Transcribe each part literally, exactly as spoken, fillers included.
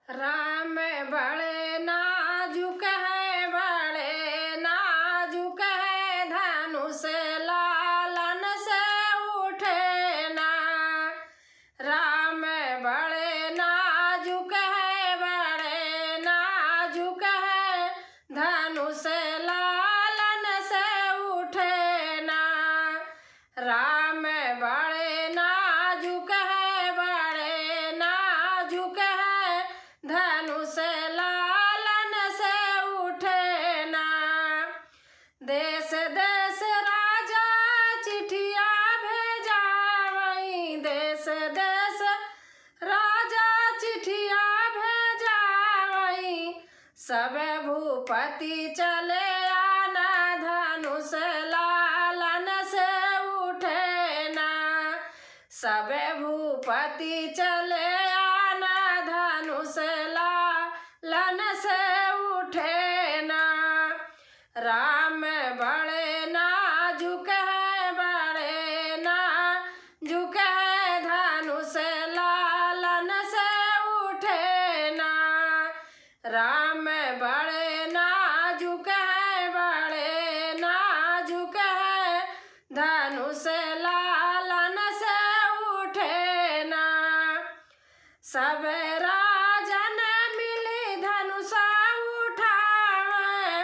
राम बड़े नाजुक है, बड़े नाजुक है, धनुष लालन से उठे ना। राम बड़े नाजुक है, बड़े नाजुक है, धनुष लालन से उठे ना। राम बड़े नाजुक है, बड़े नाजुक है, धनुष लालन से उठे ना। देश देश राजा चिठिया भेजावई, देश देश राजा चिठिया भेजावई, सब भूपति चले आना, धनुष लालन से उठे ना। सब भूपति चले आना, धनुष लालन से उठे ना। राम बड़े नाजुक है, बड़े नाजुक है, धनुष लालन से उठे ना। राम बड़े नाजुक है, बड़े नाजुक है, धनुष लालन से उठे ना। सब राजन मिली धनुषा उठावे,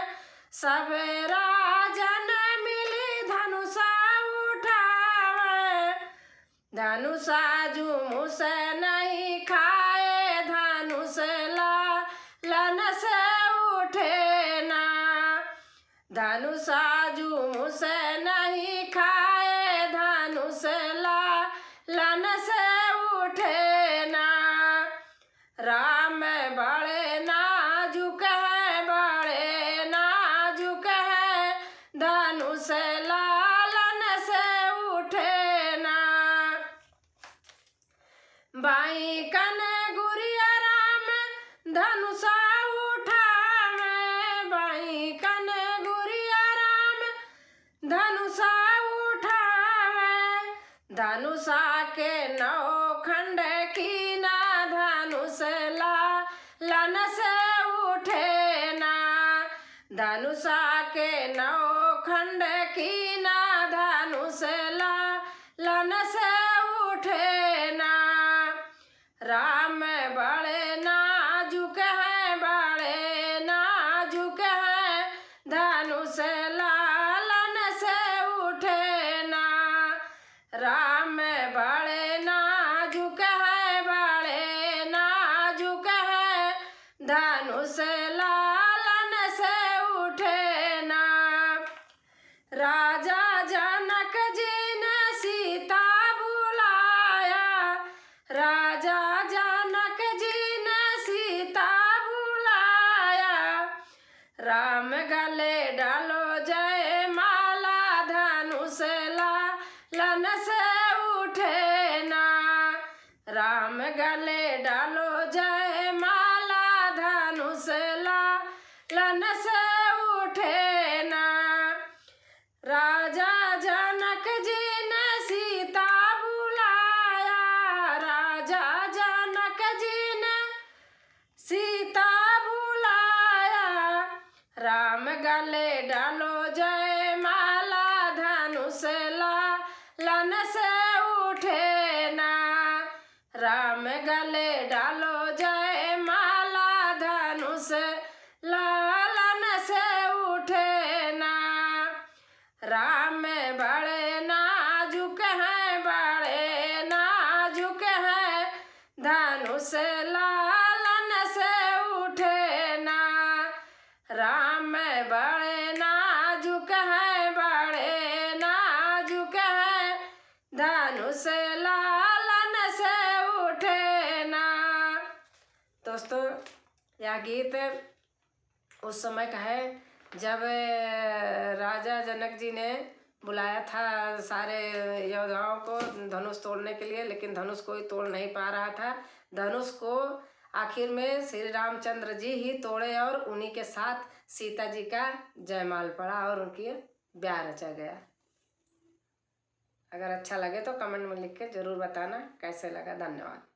सब राजन मिली धनुषा उठावे। धनुषा जुमुस नहीं खाए, धनुष लालन से उठे ना। धनुषा जुमुस नहीं खाए, धनुष लालन से उठे ना। राम बड़े नाजुक है, बड़े नाजुक है, धनुष लालन से उठे ना। बाई कन गुरिया राम धनुषा उठावे, बाई कन गुरिया राम धनुषा उठावे। धनुषा के नौ खंड कीना, धनुष लालन से उठे ना। धनुषा के नौ खंड कीना, धनुष लालन से उठे ना। राम बड़े नाजुक है, बड़े नाजुक है, धनुष लालन से उठे ना। राम बड़े नाजुक है, बड़े नाजुक है, धनुष लालन से उठे ना। राजा जनक जी ने सीता बुलाया, राजा जनक जी ने सीता बुलाया। राम गले डालो जयमाला, धनुष लालन से उठे ना। राम गले डालो जयमाला, धनुष लालन से उठे ना। राजा जनक जी ने सीता बुलाया, राजा जनक जी ने सीता बुलाया। राम गले डालो जयमाला, धनुष लालन से उठे ना। राम गले डालो जयमाला, धनुष लालन से उठे ना। राम बड़े नाजुक हैं, बड़े नाजुक हैं, धनुष लालन से उठे ना। राम बड़े नाजुक हैं, बड़े नाजुक हैं, धनुष लालन से उठे ना। दोस्तों, यह गीत उस समय का है, जब राजा जनक जी ने बुलाया था सारे योद्धाओं को धनुष तोड़ने के लिए, लेकिन धनुष कोई तोड़ नहीं पा रहा था। धनुष को आखिर में श्री रामचंद्र जी ही तोड़े और उन्हीं के साथ सीता जी का जयमाल पड़ा और उनकी ब्याह रचा गया। अगर अच्छा लगे तो comment में लिख के जरूर बताना कैसे लगा। धन्यवाद।